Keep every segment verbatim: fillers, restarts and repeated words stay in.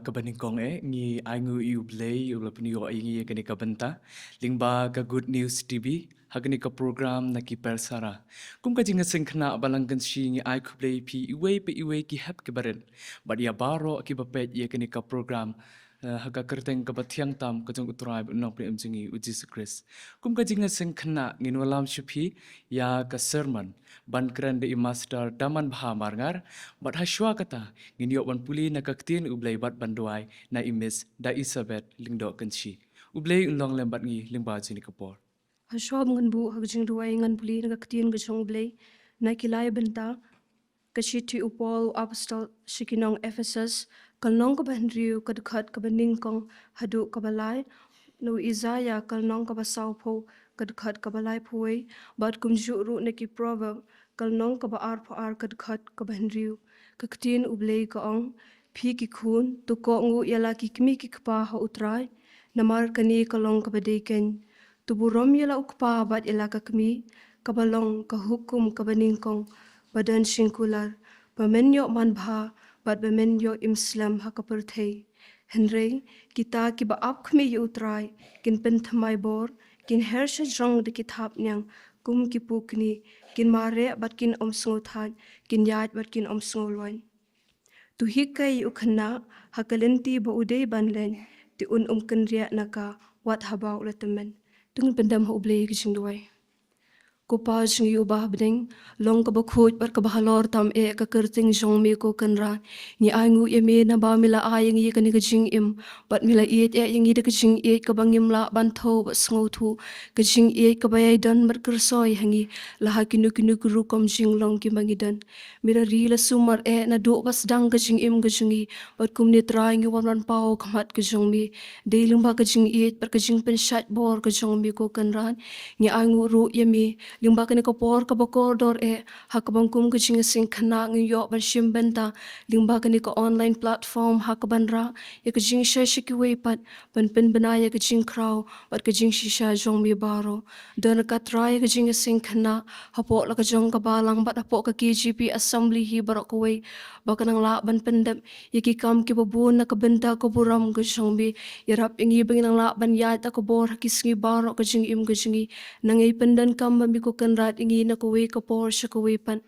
Kaba nyngkong eh, ngi ai nguh ïa U Blei, uba la pynïoh ïa ngi ïa kane ka bynta lyngba ka Good News T V, ha kane ka program Na Ki Persara. Kum ka jingïasengkhna ba lang kynshi, ngi ai khublei ïa phi iwei pa iwei ki hep ki barit, bad ïa baroh kiba peit ïa kane ka program, eh, ha ka kyrteng kaba thiang tam ka jong U Trai bad U Nongpynim jong ngi U Jisu Khrist. Kum ka jingïasengkhna, ngin wallam sha phi ïa ka sermon ban kren da i Master Damanbha Marngar, bad ha shuwa kata ngin ïoh ban pule na ka Ktien U Blei bad ban duwai na i Miss Daisabeth Lyngdoh Kynshi. U Blei un long lem bad ngi lyngba jong kane ka por. Ha shuwa ba ngan buh ha ka jingduwai, ngan pule na ka Ktien ka jong U Blei. Na ki lai bynta, ka shithi u Paul u Apostol sha ki nong Ephesus, ka lynnong kaba hynriew, ka dkhot kaba nyngkong haduh kaba lai. Na u Isaïah, ka lynnong kaba sawphew, ka dkhot kaba laiphew wei. Bad kumjuh ruh na ki Proverb, ka lynnong kaba arphew ar, ka dkhot kaba hynriew. Ka Ktien U Blei ka ong: Phi ki khun, to kohnguh ïa la ki kmie ki kpa ha U Trai, namar kane ka long kaba dei keiñ. To burom ïa la u kpa bad ïa la ka kmie, kaba long ka hukum kaba nyngkong ba don shynkular, ba men ïoh manbha bad ba men ïoh im slem ha ka pyrthei. Hynrei kita kiba ap khmih ïa U Trai kin pynthymmai bor, kin her shajrong da ki thapniang kum ki pukni, kin mareh bad kin ym sngewthait, kin ïaid bad kin ym sngewloit. To hikai ïa u khynnah ha ka lynti ba u dei ban leit, te un ym kynriah na ka wat haba u la tymmen. To ngin pyndem ha U Blei ka jingduwai. Ko Pa jong ngi uba ha bneng, long kaba khuid bad kaba halor tam eh ka kyrteng jong me ko Kynrad. Ngi ai nguh ïa me naba me la ai ïa ngi ïa kane ka jingim, bad me la ïeit eh ïa ngi da ka jingïeit kaba ngim lah ban thew bad sngewthuh, ka jingïeit kaba ïai don bad kyrsoi ha ngi la ha kino kino ki rukom jinglong kiba ngi don. Me la ri la sumar eh naduh ba sdang ka jingim ka jong ngi, bad kumne Trai ngi wan ban paw ha khmat ka jong me. Dei lyngba ka jingïeit bad ka jingpynshait bor ka jong me ko Kynrad. Ngi ai nguh ruh ïa me lyngba kane ka por kaba kordor eh, ha kaba kum ka jingïasengkhna ngin ïoh ban shim bynta lyngba kane ka online platform ha kaban rah ïa ka jingshai sha kiwei pat, ban pynbna ïa ka jingkhraw bad ka jingshisha jong me baroh. Don ryngkat Trai ïa ka jingïasengkhna hapoh la ka jong ka balang bad hapoh ka K J P Assembly hi baroh kawei, ba kan nang lah ban pyndep ïa ki kam kiba bun na ka bynta ka burom ka jong me. Ïarap ïa ngi ba ngin nang lah ban ïaid da ka bor ha ki sngi baroh ka jingim ka jong ngi. Nang ïai pyndonkam ma me ko Kynrad ïa ngi na kawei ka por sha kawei pat.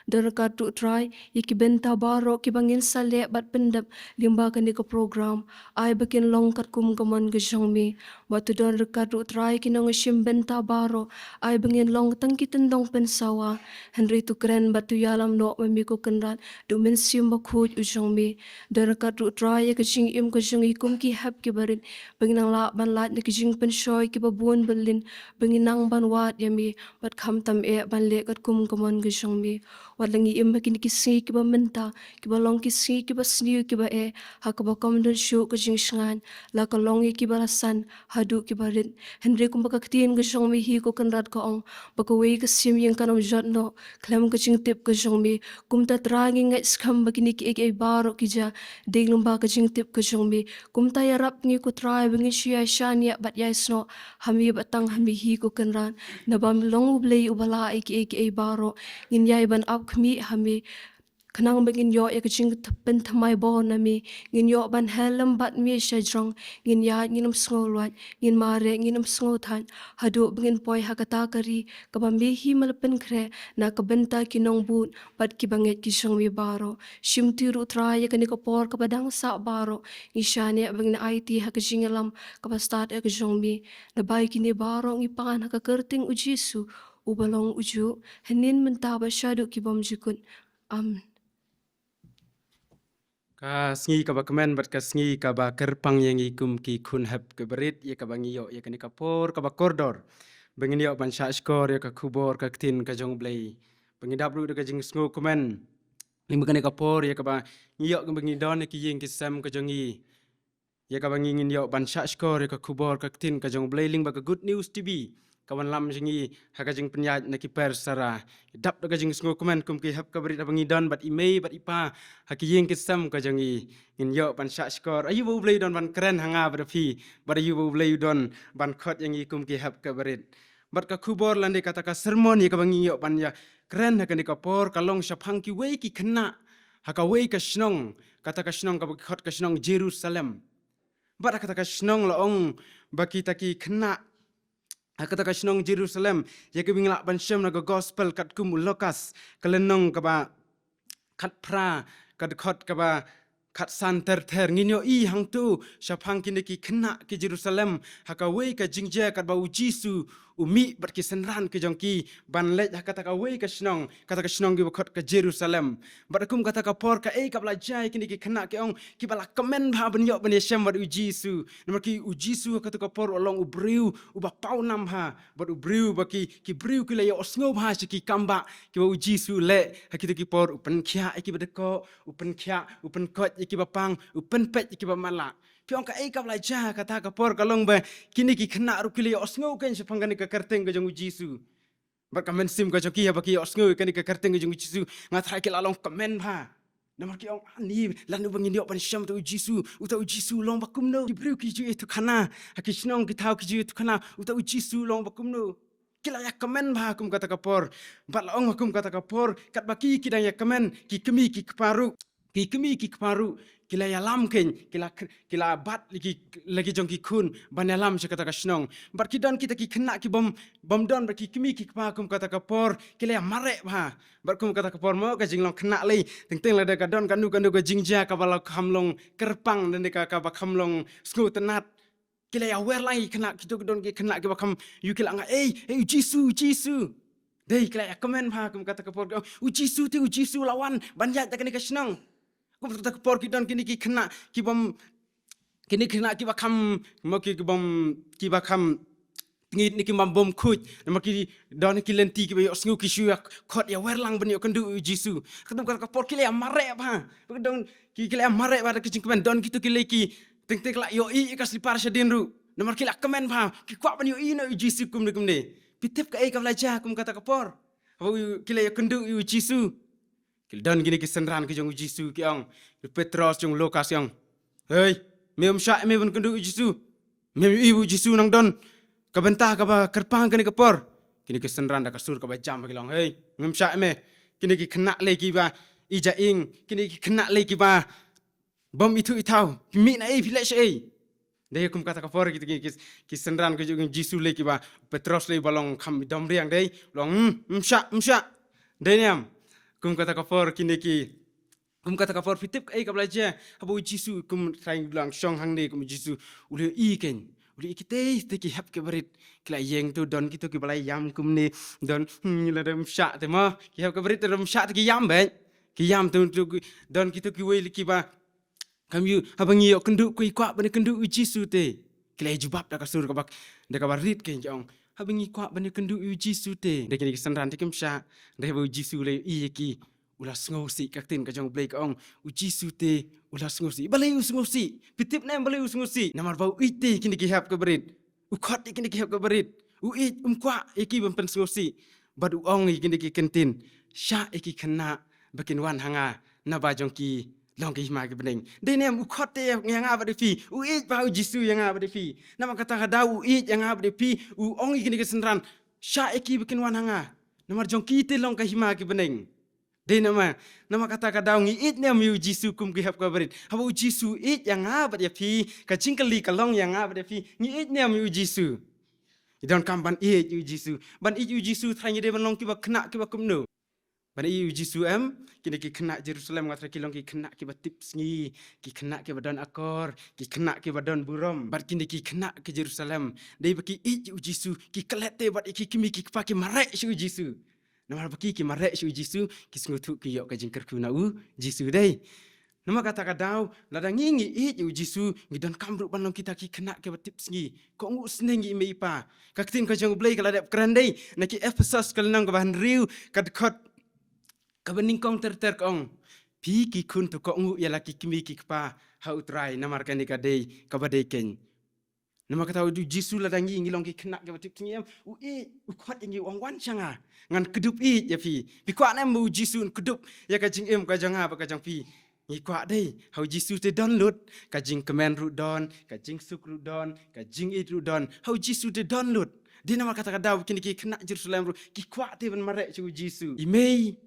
Don ryngkat ruh Trai ïa ki bynta baroh kiba ngin sa leh bad pyndep lyngba kane ka program. Ai ba kin long katkum ka mon ka jong me. Bad to don ryngkat ruh Trai ki nongshim bynta baroh. Ai ba ngin long tang ki tyndong pynsawa, hynrei to kren bad to ïalam noh ma me ko Kynrad da u Mynsiem Bakhuid u jong me. Don ryngkat ruh Trai ïa ka jingim ka jong ngi kum ki hep ki barit, ba ngin nang lah ban lait na ki jingpynshoi kiba bun byllien, ba ngin nang ban wad ïa me bad khamtam eh ban leh katkum ka mon ka jong me. Wat la ngi im ha kine ki sngi kiba mynta, kiba long ki sngi kiba sniew kiba eh, ha kaba kam don shuh ka jingshngaiñ, la ka long ïa kiba la san haduh kiba rit. Hynrei kumba ka Ktien ka jong me hi ko Kynrad ka ong, ba kawei ka sim ïing kan ym jot noh khlem ka jingtip ka jong me. Kumta Trai ngi ngeit skhem ba kine kiei kiei baroh ki jia dei lyngba ka jingtip ka jong me. Kumta ïarap ngi ko Trai ba ngin shu ïai shaniah bad ïai snoh ha me bad tang ha me hi ko Kynrad. Naba me long U Blei uba lah ïa kiei kiei baroh. Ngin ïai ban ap khmih ha me, khnang ba ngin ïoh ïa ka jingpynthymmai bor na me. Ngin ïoh ban heh lem bad me shajrong. Ngin ïaid ngin ym sngewloit, ngin mareh ngin ym sngewthait, haduh ba ngin poi ha kata ka ri kaba me hi me la pynkhreh na ka bynta ki nongbud bad kiba ngeit ki jong me baroh. Shimti ruh Trai ïa kane ka por kaba dang sah baroh. Ngi shaniah ba ngin aiti ha ka jingïalam kaba stad eh ka jong me. Naba ïa kine baroh ngi pan ha ka kyrteng U Jisu, uba long ujuh, hynnin mynta bad shaduh ki bymjukut. Amen. Ka sngi kaba kmen bad ka sngi kaba kyrpang ïa ngi kum ki khun hep ki barit, ïa kaba ngi ïoh ïa kane ka por kaba kordor, ba ngin ïoh ban shah shkor ïa ka khubor ka Ktien ka jong U Blei. Ba ngi dap ruh da ka jingsngewkmen lyngba kane ka por, ïa kaba ngi ïoh ba ngi don ïa ki ïing ki sem ka jong ngi, ïa kaba ngi ngin ïoh ban shah shkor ïa ka khubor ka Ktien ka jong U Blei lyngba ka Good News T V, ka wanlam jong ngi ha ka jingpynïaid Na Ki Persara. Dap da ka jingsngewkmen kum ki hep ki barit haba ngi don bad i mei bad i pa ha ki ïing ki sem ka jong ngi. Ngin ïoh ban shah shkor. Aïu ba U Blei u don ban kren ha nga bad phi, bad aïu ba U Blei u don ban khot ïa ngi kum ki hep ki barit. Bad ka khubor lane kata ka sermon ïa kaba ngi ïoh ban ïa kren ha kane ka por ka long shaphang kiwei ki khynnah ha kawei ka shnong kata ka shnong kaba ki khot ka shnong Jerusalem. Bad ha kata ka shnong la ong ba kita ki khynnah, ha kata ka shnong Jerusalem, ïa kaba ngi lah ban shem na ka gospel katkum u Lukas, ka lynnong kaba khatphra, ka dkhot kaba khatsan ter ter, ngin ïohi hangto shaphang kine ki khynnah ki Jerusalem, ha kawei ka jingjia katba u Jisu u mih bad ki synran ki jong ki ban leit ha kata kawei ka shnong, kata ka shnong kiba khot ka Jerusalem. Bad kum kata ka por, kaei kaba la jia ïa kine ki khynnah, ki ong kiba la kmen bha ban ïoh ban ïashem bad u Jisu. Namar ki u Jisu ha kata ka por u long u briew uba pawnam bha, bad u briew ba ki, ki briew ki la ïohsngew bha sha ki kam ba kiba u Jisu u leh. Ha kito ki por u pynkhiah ïa kiba dkoh, u pynkhiah, u pynkoit ïa kiba pang, u pynpeit ïa kiba matlah. Phi ong kaei kaba la jia ha kata ka por? Ka long ba kine ki khynnah ruh ki la ïohsngew kein shaphang kane ka kyrteng ka jong u Jisu. Bad ka mynsiem ka jong ki haba ki ïohsngew ïa kane ka kyrteng ka jong u Jisu, nga tharai ki la long kmen bha. Namar ki ong, ani, lano ba ngin ïoh ban shem uta u Jisu? Uta u Jisu u long ba kumno? Ki briew ki ju ïathuhkhana, ha ki shnong ki thaw ki ju ïathuhkhana, uta u Jisu u long ba kumno? Ki la ïa kmen bha kum kata ka por. Bad la ong ha kum kata ka por, katba ki, ki dang ïa kmen, ki kmie ki kpa ruh, ki kmie ki kpa ruh ki la ïalam kein, ki la, ki la bat la ki, la ki jong ki khun ban ïalam sha kata ka shnong. Bad ki don kita ki khynnah ki bym, bym don bad ki kmie ki kpa kum kata ka por, ki la ïa mareh bha. Bad kum kata ka por mo, ka jinglong khynnah lei, teng teng lada ka don kano kano ka jingjia kaba la kham long kyrpang, lane ka, kaba kham long sngewtynnat, ki la ïa wer lang ïa ki khynnah. Kito ki don ki khynnah kiba kham ïoh, ki la ong, ei, ei, u Jisu, u Jisu. Dei ki la ïa kmen bha kum kata ka por, ki ong, u Jisu te, u Jisu u la wan ban ïaid da kane ka shnong. Kum kata ka por ki don kine ki khynnah ki bym, kine ki khynnah kiba kham, mo, ki, ki bym, kiba kham tngit ne ki bym, bym khuid. Namar ki don ki lynti kiba ïohsngew, ki shu ïa khot ïa wer lang ban ïoh kynduh u Jisu. Kata ka por ki la ïa mareh bha. Ba ki don ki, ki la ïa mareh bha da ki jingkmen. Don kito ki lei ki teng teng la ïohi ïa ka slipar shadien ruh. Namar ki la kmen bha, ki kwah ban ïohi noh u Jisu kumne kumne. Phi tip kaei kaba la jia kum kata ka por? Haba ki la ïa kynduh u Jisu, ki don kine ki synran ki jong u Jisu ki ong, u Petros jong u Lukas ki ong, hei, me ym shah me ban kynduh u Jisu? Me ym ïohi ba u Jisu u nang don ka bynta kaba kyrpang kane ka por? Kine ki synran da ka sur kaba jam ki la ong, hei, me ym shah me. Kine ki khynnah lei kiba i ja ing, kine ki khynnah lei kiba bym ithuh ithaw, phi mih na ei, phi leh shaei? Dei kum kata ka por ki, ki, ki, ki synran ki jong u Jisu lei kiba, Petros lei ba long kham dom riang, dei, long, hmm, ym shah, ym shah. Dei ne em? Kum kata ka por kine ki, kum kata ka por phi tip kaei kaba la jia? Haba u Jisu kum trai lang shong hangne, kum u Jisu u la ïohi kein. U la ïohi kitei te ki hep ki barit ki la ïeng, to don kito kiba la ïam kumne, don, hmm, lada ym shah te mo, ki hep ki barit te ym shah te ki ïam beit. Ki ïam, to, to, don kito kiwei lei kiba kham ïoh, haba ngi ïoh kynduh, ngi kwah ban ïa kynduh u Jisu te. Ki la ïa jubab da ka sur kaba, da kaba rit kein, ki ong, haba ngi kwah ban ïa kynduh u Jisu te. Dei kine ki synran te kim shah. Dei ba u Jisu u la ïohi ïa ki, u la sngewsih. Ka ktien ka jong u Blei ka ong, u Jisu te u la sngewsih. Balei u sngewsih? Phi tip ne em balei u sngewsih? Namar ba u ïeit te kine ki hep ki barit. U khot ïa kine ki hep ki barit. U ïeit, um kwah ïa ki ban pynsngewsih. Bad u ong ïa kine ki ktien, shah ïa ki khynnah ba kin wan ha nga, naba jong ki long ki hima ki bneng. Dei ne em? U khot te ïa nga bad ïa phi. U ïeit bha u Jisu ïa nga bad ïa phi. Namar kata ka daw u ïeit ïa nga bad ïa phi, u ong ïa kine ki synran, shah ïa ki ba kin wan ha nga, namar jong ki te long ka hima ki bneng. Dei namar, namar kata ka daw ngi ïeit ne em ïa u Jisu kum ki hep ki barit? Haba u Jisu u ïeit ïa nga bad ïa phi, ka jingkylli ka long ïa nga bad ïa phi, ngi ïeit ne em ïa u Jisu? Ngi donkam ban ïeit ïa u Jisu. Ban ïeit ïa u Jisu, tharai ngi dei ban long kiba khynnah kiba kumno? Ban ïeit ïa u Jisu em? Kine ki khynnah Jerusalem, nga tharai ki long ki khynnah kiba tipsngi, ki khynnah kiba don akor, ki khynnah kiba don burom. Bad kine ki khynnah ki Jerusalem, dei ba ki ïeit ïa u Jisu, ki klet te bad ïa ki kmie ki kpa, ki mareh sha u Jisu. Namar ba ki, ki mareh sha u Jisu, ki sngewthuh ki ïoh ka jingkyrkhu na u Jisu, dei. Namar kata ka daw, lada ngi, ngi ïeit ïa u Jisu, ngi donkam ruh ban long kita ki khynnah kiba tipsngi. Kohnguh sneng ïa i mei i pa. Ka ktien ka jong u Blei ka la dep kren, dei, na ki Ephesos ka lynnong kaba hynriew, ka dkhot kaba nyngkong ter ter, ka ong, phi ki khun, to kohnguh ïa la ki kmie ki kpa ha u Trai, namar kane ka dei kaba dei kein. Namar kata u Jisu, lada ngi, ngi long ki khynnah kiba tipsngi em, u ïeit, u khot ïa ngi, u ong, wan sha nga, ngan kdup ïeit ïa phi. Phi kwah ne em ba u Jisu un kdup ïa ka jingim ka jong nga bad ka jong phi? Ngi kwah, dei. Ha u Jisu te don lut, ka jingkmen ruh don, ka jingsuk ruh don, ka jingïeit ruh don. Ha u Jisu te don lut. Dei namar kata ka daw kine ki khynnah Jerusalem ruh ki kwah te ban mareh sha u Jisu. I mei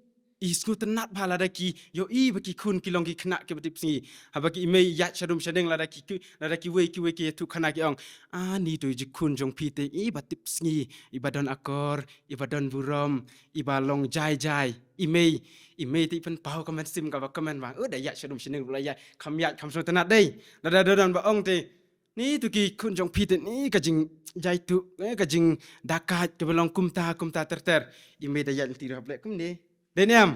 I sngewtynnat bha lada ki ïohi ba ki khun ki long ki khynnah kiba tipsngi. Haba ki i mei ïaid shadum shading lada ki, ki, lada kiwei kiwei ki ïathuh khana ki ong, "Ani to i khun jong phi te iba tipsngi, iba don akor, iba don burom, iba long jai jai." I mei, i mei te i pynpaw ka mynsiem kaba kmen bha. Oh, da ïaid shadum shading, la ïaid, kham ïaid kham sngewtynnat dei. Lada don ba ong te, "Ni to ki khun jong phi te ni ka jingjaituh, eh, ka jingdakaid kaba long kumta kumta ter ter." I mei da ïaid lynti ruh hap leh kumne. Dei ne em?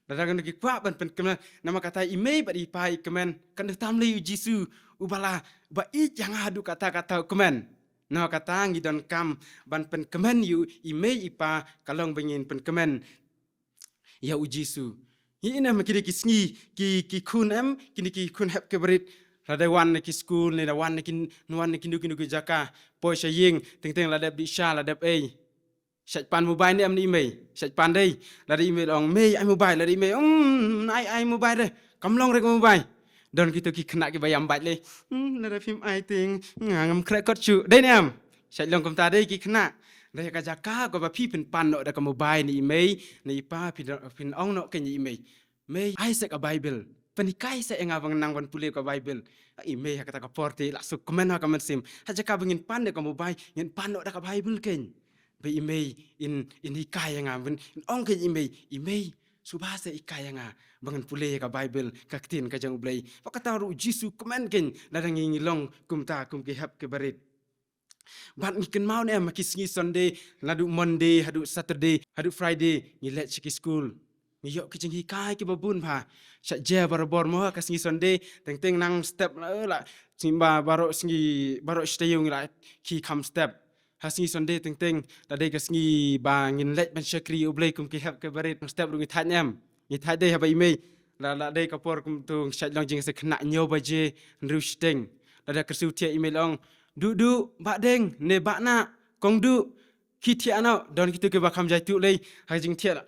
Lada kano ki kwah ban pynkmen, namar kata i mei bad i pa i kmen, kan dei tam lei u Jisu, uba la, ba ïeit ïa nga haduh katta katta u kmen. Namar kata ngi donkam ban pynkmen ïa u, i mei i pa, ka long ba ngin pynkmen ïa u Jisu. Ngi ïohi ne em ha kine ki sngi, ki, ki khun em, kine ki khun hep ki barit. Lada wan na ki skul, ne da wan na ki, wan na kino kino ki jaka. Poi sha ïing, teng teng la dep dih sha, la dep ei. Shait pan mobile ne em na i mei. Shait pan dei. Lada i mei la ong, "Mei, ai mobile." Lada i mei, "Hmm, ai, ai mobile re. Kam long re ka mobile." Don kito ki khynnah kiba ïam bait lei. "Hmm, lada phim ai te nga ngam khreh kot shuh." Dei ne em? Shait long kumta dei ki khynnah. Da ïa ka jaka kaba phi pynpan noh da ka mobile na i mei, na i pa, phin, phin ong noh kein ïa i mei, "Mei, ai seh ka Bible. Pynhikai seh ïa nga ba ngan nang ban pule ka Bible." I mei ha kata ka por te la suk kmen ha ka mynsiem. Ha jaka ba ngin pan da ka mobile, ngin pan noh da ka Bible kein. Ba i mei in, in hikai ïa nga, ban, in ong kein i mei, "I mei, suba seh hikai ïa nga ba ngan pule ïa ka Bible, ka ktien ka jong U Blei." Ba kata ruh u Jisu kmen kein, lada ngi, ngi long kumta kum ki hep ki barit. Bad ngi kynmaw ne em ha ki sngi Sunday, naduh Monday haduh Saturday haduh Friday, ngi leit sha ki skul. Ngi ïoh ki jinghikai kiba bun bha. Sha jia barabor mo ha ka sngi Sunday, teng teng nang step la, la, sngi ba, baroh sngi, baroh shi taïew ngi la khie kham step. Ha sngi Sunday teng teng, la dei ka sngi ba ngin leit ban shakri U Blei kum ki hep ki barit, nang step ruh ngi thait ne em. Ngi thait dei haba i mei. La, la dei ka por kumto shait long jingïaseng khynnah hynñiew baje hynriew shiteng. Lada kyrsiew thiah i mei la ong, "Duh duh, Bah Deng, ne Bah Nah, Kong Duh, khie thiah noh." Don kito kiba kham jaituh lei, ha jingthiah la.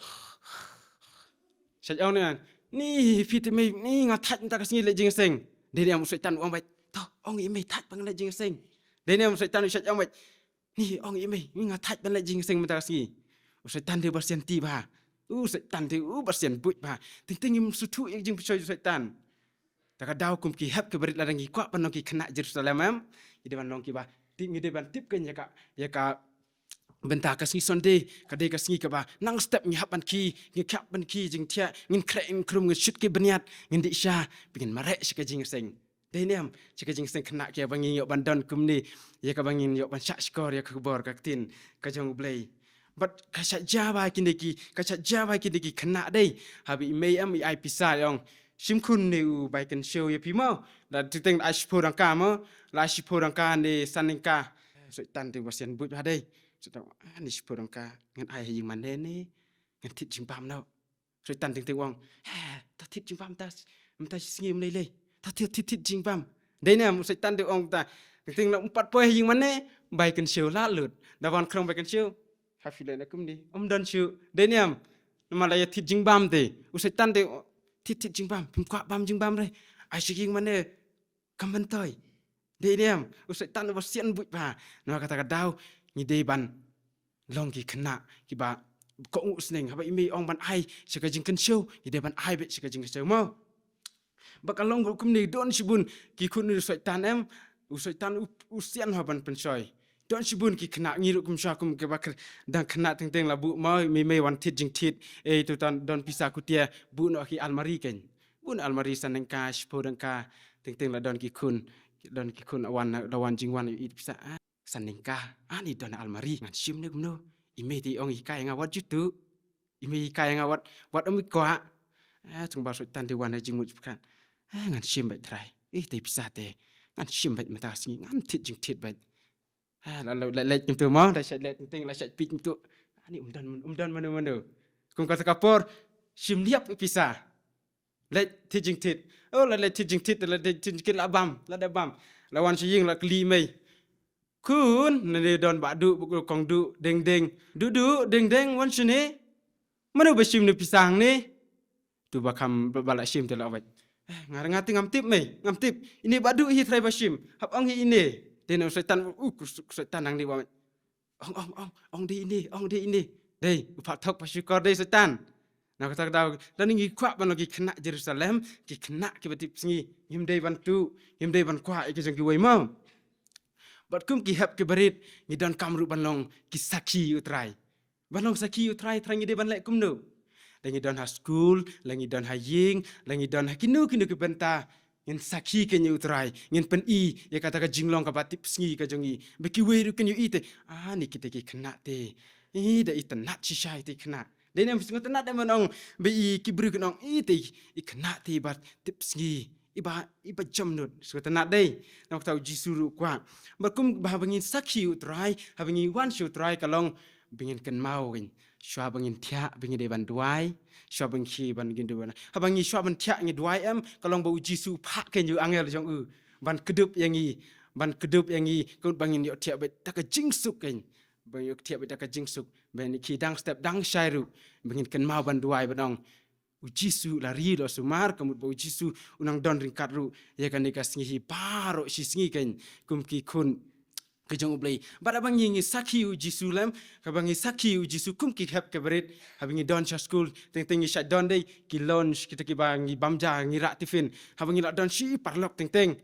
Shait ong ne, "Ni, phi te mei, ni nga thait mynta ka sngi leit jingïaseng." Dei ne em u Soitan u ong beit, "To, ong i mei thait ban leit jingïaseng." Dei ne em u Soitan u shait ong beit, "Ni, ong i mei, ni nga thait ban leit jingïaseng mynta ka sngi." U Soitan dei u ba sianti bha. U Soitan dei u ba sian buit bha. Teng teng ngim sngewthuh ïa ka jingpynshoi u Soitan. Ta ka daw kum ki hep ki barit lada ngi kwah ban long ki khynnah Jerusalem em, ngi dei ban long kiba tip, ngi dei ban tip kein ïa ka, ïa ka bynta ka sngi Sunday, ka dei ka sngi kaba nang step ngi hap ban khie, ngi hap ban khie jingthiah, ngin khreh, ngin khrum, ngin shut ki bniat, ngin dih sha, ba ngin mareh sha ka jingïaseng. Dei ne em, sha ka jingïaseng khynnah, kiba ngin ïoh ban don kumne, ïa kaba ngin ïoh ban shah shkor ïa ka khubor ka ktien ka jong U Blei. Bad ka shah jia bha kine ki, ka shah jia bha kine ki khynnah dei. Haba i mei em i ai pisa i ong, "Shim khun ne u bai kynshew ïa phi mo. La teng teng ai shiphew dang ka mo. La ai shiphew dang ka ne san dang ka." U Soitan te u ba sian buit bha dei. U Soitan, "Ah, ne shiphew dang ka. Ngan ai ha ïing mane ne ngan thied jingbam noh." U Soitan teng teng u ong, "He, to thied jingbam mynta, mynta shi sngi ym lei lei. To thied, thied, thied jingbam." Dei ne em, u Soitan te u ong ta. Teng teng la um pat poi ha ïing mane, bai kynshew la lut. Da wan khrong bai kynshew. Ha phi leh na kumne. Ym don shuh. Dei ne em. Namar la ïa thied jingbam te. U Soitan te, "Thied, thied jingbam. Phim kwah bam jingbam re. Ai sha ïing mane. Kam myntoi." Dei ne em, u Soitan u ba sian buit bha. Namar kata ka daw, ngi dei ban long ki khynnah kiba kohnguh sneng, haba i mei i ong ban ai sha ka jingkynshew, ngi dei ban ai beit sha ka jingkynshew mo. Ba ka long ruh kumne, don shibun ki khun u Soitan em, u Soitan u, u sian ha ban pynshoi. Don shibun ki khynnah, ngi ruh kumsha kum kiba khyr-, dang khynnah teng teng la buh mo, mei mei wan thied jingthied, ei to tan don pisa kutia, buh noh ki almari kein. Buh noh almari san dang ka, shiphew dang ka, teng teng la don ki khun, don ki khun wan, la wan jingwan ïa i pisa. Ah, san dang ka, ani don almari, ngan shim ne kumno. I mei te i ong i hikai nga wat jutu. I mei i hikai nga wat, wat ym i kwah. Ah, tang ba Soitan te wan ha jingmut jingpyrkhat. Ah, ngan shim beit trai. Ih, te pisa te. Ngan shim beit mynta sngi, ngan thied jingthied beit. Ah, la, la, la leit kumto mo, la shait leit kumto, la shait peit kumto. Ani um don, um don mano mano. Kum kata ka por, shim liap pisa. Leit thied jingthied. Oh, la leit thied jingthied, la leit thied jingthied la bam, la dep bam. La wan sha ïing la kylli mei. Khun, nane don Bah Duh, Bah Kong Duh, Deng Deng. Duh Duh, Deng Deng, wan shane. Mano ba shim ne pisa hangne? Tu ba kham ba, ba la shim te la wait. Eh, nga, nga te ngam tip mei, ngam tip. Ine Bah Duh hi trai ba shim. Hap ong hi ine. Te ne u Soitan, u, ku, ku Soitan hangne ba. Ong, ong, ong, ong dei ine, ong dei ine. Dei, u phah thok phah shukor dei Soitan. Na kata ka daw, lada ngi kwah ban long ki khynnah Jerusalem, ki khynnah kiba tipsngi, ngim dei ban tuh, ngim dei ban kwah ïa ki jong kiwei mo. Bad kum ki hep ki barit, ngi donkam ruh ban long ki sakhi ïa u Trai. Ban long sakhi ïa u Trai, Trai ngi dei ban leh kumno? Lada ngi don ha skul, lada ngi don ha ïing, lada ngi don ha kino kino ki bynta, ngin sakhi kein ïa u Trai, ngin pyni ïa kata ka jinglong kaba tipsngi ka jong ngi. Ba kiwei ruh kin ïohi te, ah, ni kita ki khynnah te. Ih, da itynnad shisha ita i khynnah. Dei ne em, sngewtynnad dei ban ong, ba i ki briew kin ong, ita i khynnah te iba tipsngi, iba, iba jemnud. Sngewtynnad dei. Namar kata u Jisu ruh u kwah. Bad kumba haba ngin sakhi ïa u Trai, haba ngin wan sha u Trai ka long ba ngin kynmaw kein. Shuwa ba ngin thiah, ba ngi dei ban duwai. Shuwa ba ngi, ba ngin duwai. Haba ngi shuwa ban thiah ngi duwai em, ka long ba u Jisu u phah kein ïa u angel jong u ban kdup ïa ngi, ban kdup ïa ngi, ka mut ba ngin ïoh thiah beit da ka jingsuk kein. Ba ngin ïoh thiah beit da ka jingsuk. Ba ngin khie dang step dang shai ruh, ba ngin kynmaw ban duwai ban ong, u Jisu la ri la sumar, ka mut ba u Jisu u nang don ryngkat ruh ïa kane ka sngi hi baroh shi sngi kein, kum ki khun ka jong u Blei. Bad haba ngi, ngi sakhi u Jisu lem, haba ngi sakhi u Jisu kum ki hep ki barit, haba ngi don sha skul, teng teng ngi shait don dei ki lunch, kita kiba ngi bam ja, ngi rah tiffin. Haba ngi la don shi paralok teng teng,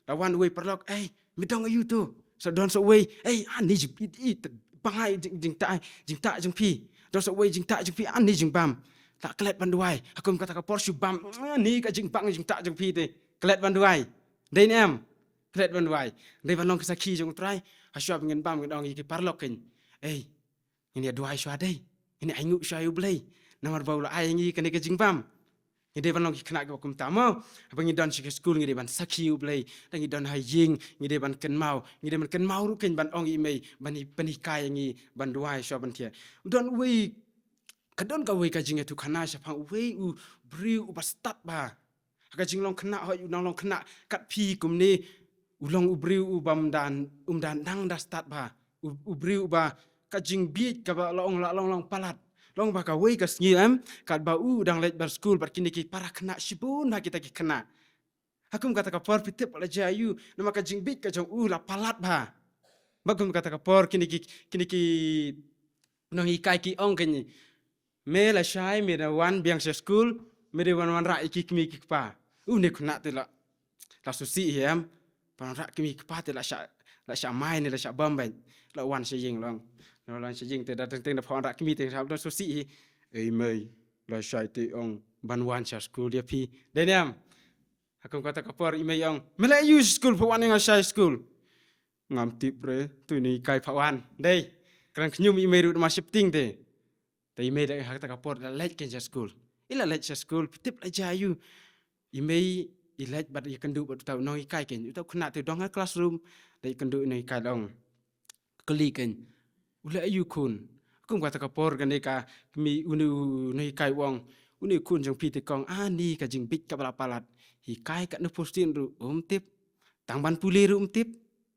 la wan uwei paralok, "Ei, me dong aïu to?" Sa don sa uwei, "Ei, ani jing, i, i, te, bang ai jing, jingtah, jingtah jong phi." Don sa uwei, "Jingtah jong phi ani jingbam." La klet ban duwai. Ha kum kata ka por shu bam, "Ani ka jingbang jingtah jong phi te." Klet ban duwai. Dei ne em? Klet ban duwai. Dei ban long ki sakhi jong u Trai. Hashuwa ba ngin bam ngin ong ïa ki paralok kein, "Ei, ngin ïa duwai shuwa dei. Ngin ïa ainguh shuwa ïa u Blei. Namar ba u la ai ïa ngi kane ka jingbam." Ngi dei ban long ki khynnah kiba kumta mo. Haba ngi don sha ki skul ngi dei ban sakhi ïa u Blei. Lada ngi don ha ïing ngi dei ban kynmaw. Ngi dei ban kynmaw ruh kein ban ong ïa i mei ban pynhikai ïa ngi ban duwai shuwa ban thiah. U don uwei, ka don kawei ka jingïathuhkhana shaphang uwei u briew uba stad bha. Ha ka jinglong khynnah, hooid u nang long khynnah kat phi kumne, u long u briew uba ym da, um da nang da stad bha. U, u briew uba ka jingbieit kaba la ong la long long palat. Long ba kawei ka sngi em, katba u dang leit ban skul bad kine ki para khynnah shibun ha kita ki khynnah. Ha kum kata ka por phi tip la jia aïu, namar ka jingbieit ka jong u la palat bha. Bad kum kata ka por kine ki, kine ki nonghikai ki ong kein, "Me lashai me da wan biang sha skul, me dei ban wanrah ïa ki kmie ki kpa." Une u khynnah te la, la sngewsih hi em. Ban wanrah kmie ki kpa te la shah, la shah mai ne la shah bam beit. La wan sha ïing long. La wan sha ïing te da teng teng da phah wanrah kmie te, la sngewsih hi. "Ei mei, lashai te ong ban wan sha skul ïa phi." Dei ne em? Ha kum kata ka por i mei ong, "Me leit aïu sha skul, phah wan ïa nga shai skul." "Ngam tip re, to une u nonghikai phah wan." Dei, kren khñium i mei ruh namar sheptieng te. Te i mei da ha kata ka por da leit kein sha skul. I la leit sha skul, phi tip la jia aïu. I mei i leit bad ïakynduh bad uta u nonghikai kein. Uta u khynnah te u dang ha classroom, da ïakynduh u nonghikai long. Kylli kein, "U leh aïu khun?" Kum kata ka por kane ka kmie, une u nonghikai u ong, "Une u khun jong phi te kong, ani ka jingbieit kaba la palat. Hikai katno pyrshah ruh um tip. Tang ban pule ruh um tip.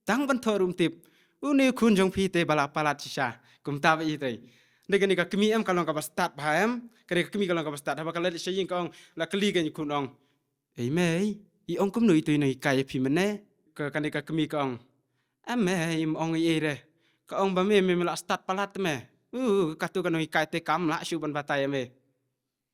Tang ban thoh ruh um tip. Une u khun jong phi te ba la palat shisha." Kumta ba i te. Dei kane ka kmie em ka long kaba stad bha em. Kane ka kmie ka long kaba stad. Haba ka la leit sha ïing ka ong, la kylli kein u khun ong, "Ei mei, i ong kumno ito u nonghikai ïa phi mynne?" Ka, kane ka kmie ka ong, "Em mei, im ong ei ei re. Ka ong ba me, me, me la stad palat me. Uh, kato ka nonghikai te kam lah shuh ban batai ïa me."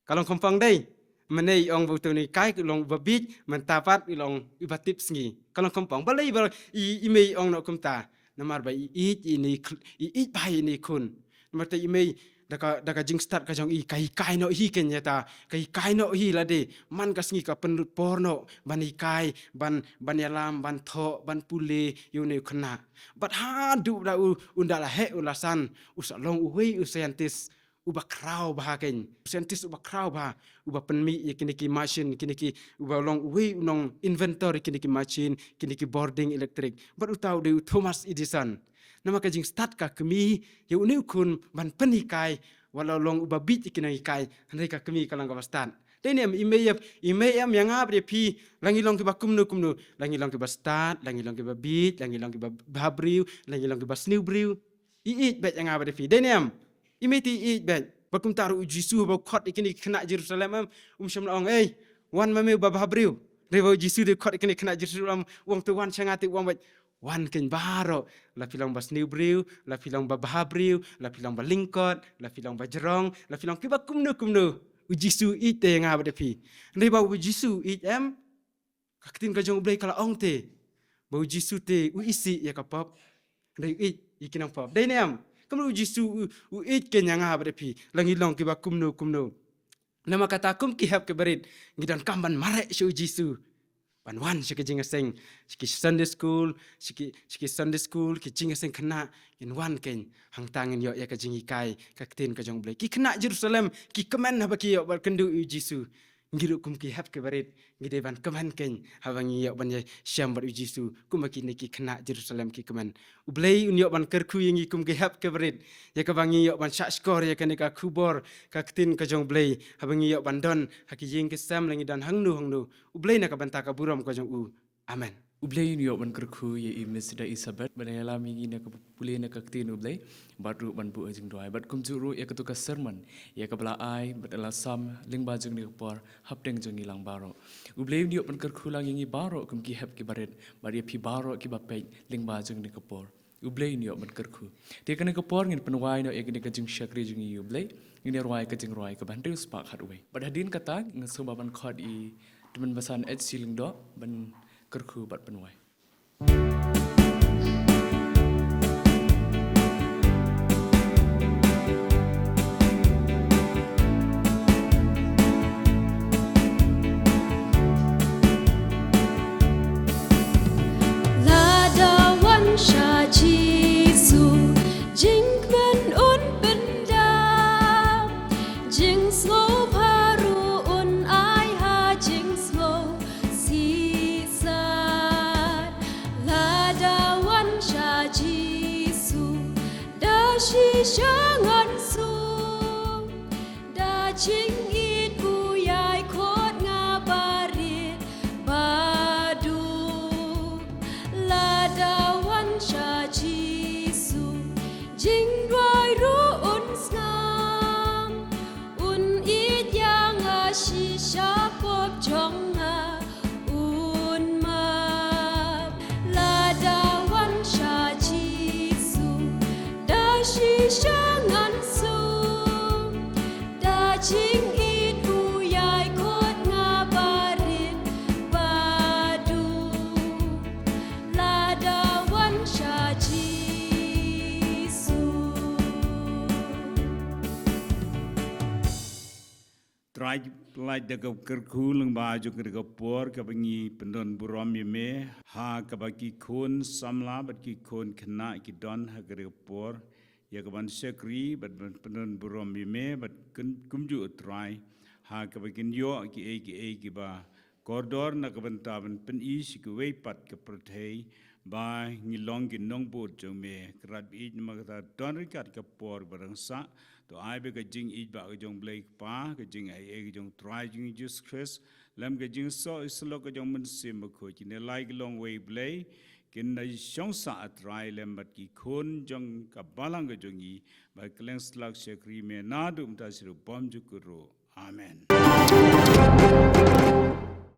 Ka long khongpong dei. Mynne i ong ba uto u nonghikai u long uba bieit, mynta pat u long uba tipsngi. Ka long khongpong. Balei ba i, i mei i ong noh kumta? Namar ba i ïeit ïa ine i khl-, i ïeit bha ïa ine i khun. Namar te i mei da ka, da ka jingstad ka jong i ka hikai noh hi kein ïa ta, ka hikai noh hi lade. Man ka sngi ka pynlut por noh ban hikai, ban, ban ïalam, ban thoh, ban pule ïa une u khynnah. Bad haduh da u, un da la heh un la san, u sa long uwei u scientist uba khraw bha kein. U scientist uba khraw bha, uba pynmih ïa kine ki machine, kine ki, uba long uwei u nong inventor ïa kine ki machine, kine ki bording electric. Bad uta u dei u Thomas Edison. Namar ka jingstad ka kmie ïa une u khun ban pynhikai, wat la u long uba bieit ïa ki nonghikai, hynrei ka kmie ka long kaba stad. Dei ne em, i mei ïa, i mei em ïa nga bad ïa phi, la ngi long kiba kumno kumno, la ngi long kiba stad, la ngi long kiba bieit, la ngi long kiba bhabriew, la ngi long kiba sniew briew. I ïeit beit ïa nga bad ïa phi. Dei ne em? I mei te i ïeit beit. Bad kumta ruh u Jisu haba u khot ïa kine ki khynnah Jerusalem em, um shym la ong, "Ei, wan ma me uba bhabriew." Hynrei ba u Jisu dei u khot ïa kine ki khynnah Jerusalem, u ong, "To wan sha nga te," u ong beit. Wan kein baroh. La phi long ba sniew briew, la phi long ba bhabriew, la phi long ba lyngkot, la phi long ba jrong, la phi long kiba kumno kumno. U Jisu u ïeit te ïa nga bad ïa phi. Hynrei ba u Jisu u ïeit em, ka ktien ka jong U Blei ka la ong te ba u Jisu te u isih ïa ka pop. Hynrei u ïeit ïa ki nongpop. Dei ne em? Kumno u Jisu u, u ïeit keiñ ïa nga bad ïa phi, la ngi long kiba kumno kumno. Namar kata kum ki hep ki barit ngi donkam ban mareh sha u Jisu, ban wan sha ki jingïaseng, sha ki Sunday school, sha ki, sha ki Sunday school, ki jingïaseng khynnah, ngin wan keiñ, hangta ngin ïoh ïa ka jinghikai ka ktien ka jong U Blei. Ki khynnah Jerusalem ki kmen haba ki ïoh ban kynduh ïa u Jisu. Ngi ruh kum ki hep ki barit ngi dei ban kmen keiñ haba ngi ïoh ban ïashem bad u Jisu, kumba kine ki khynnah Jerusalem ki kmen. U Blei un ïoh ban kyrkhu ïa ngi kum ki hep ki barit, ïa kaba ngi ïoh ban shahshkor ïa kane ka khubor ka ktien ka jong U Blei, haba ngi ïoh ban don ha ki ïing ki sem, la ngi don hangno hangno. U Blei na ka bynta ka burom ka jong u. Amen. U Blei un ïoh ban kyrkhu ïa i Miss Daisabeth ban ïalam ïa ngi na ka pule na ka ktien U Blei, bad ruh ban buh ha jingduwai. Bad kumjuh ruh ïa kato ka sermon, ïa kaba la ai bad la sam lyngba jong kane ka por hapdeng jong ngi lang baroh. U Blei un ïoh ban kyrkhu lang ïa ngi baroh kum ki hep ki barit, bad ïa phi baroh kiba peit lyngba jong kane ka por. U Blei un ïoh ban kyrkhu. Te kane ka por ngin pynwai noh ïa kane ka jingshakri jong ngi ïa U Blei. Ngin ïa rwai ka jingrwai kaba hynriew spah khatwei. Bad hadien kata nga sngewbha ban khot i Tymmen Basan H C Lyngdoh ban kyrkhu bad pynwai. Lada wan sha Jisu, jingkmen un pyndap, jingsngewbha ruh un ai ha jingsngew shisat. Lada wan sha Jisu, da shisha ngan sum, da jingïeit u ïai khot nga barit baduh. Lada wan sha Jisu, jingduwai ruh un sngap, un ïeit ïa nga shisha pop jong nga un map. Lada wan sha Jisu, da shisha ngan sum, da jingïeit u ïai khot nga barit baduh. Lada wan sha Jisu. Trai, pynlait da ka kyrkhu lyngba jong kane ka por kaba ngi pyndon burom ïa me, ha kaba ki khun samla bad ki khun khynnah ki don ha kane ka por, ïa kaban shakri bad ban pyndon burom ïa me, bad kyn-, kumjuh Trai, ha kaba kin ïoh kiei kiei kiba kordor na ka bynta ban pyni sha kiwei pat ka pyrthei ba ngi long ki nongbud jong me. Kynrad ba ïeit, namar kata don ryngkat ka por ba dang sah, to ai ba ka jingïeit ba ka jong Blei Kpa, ka jingaiei ka jong Trai jong ngi Jisu Khrist, lem ka jingsoh ïasyllok ka jong Mynsiem Bakhuid, kin ïalai ki long wei Blei, kin da shong sah, a Trai, lem bad ki khun jong ka balang ka jong ngi, ba kylleng satlak shakri me naduh mynta shaduh bymjukut ruh. Amen.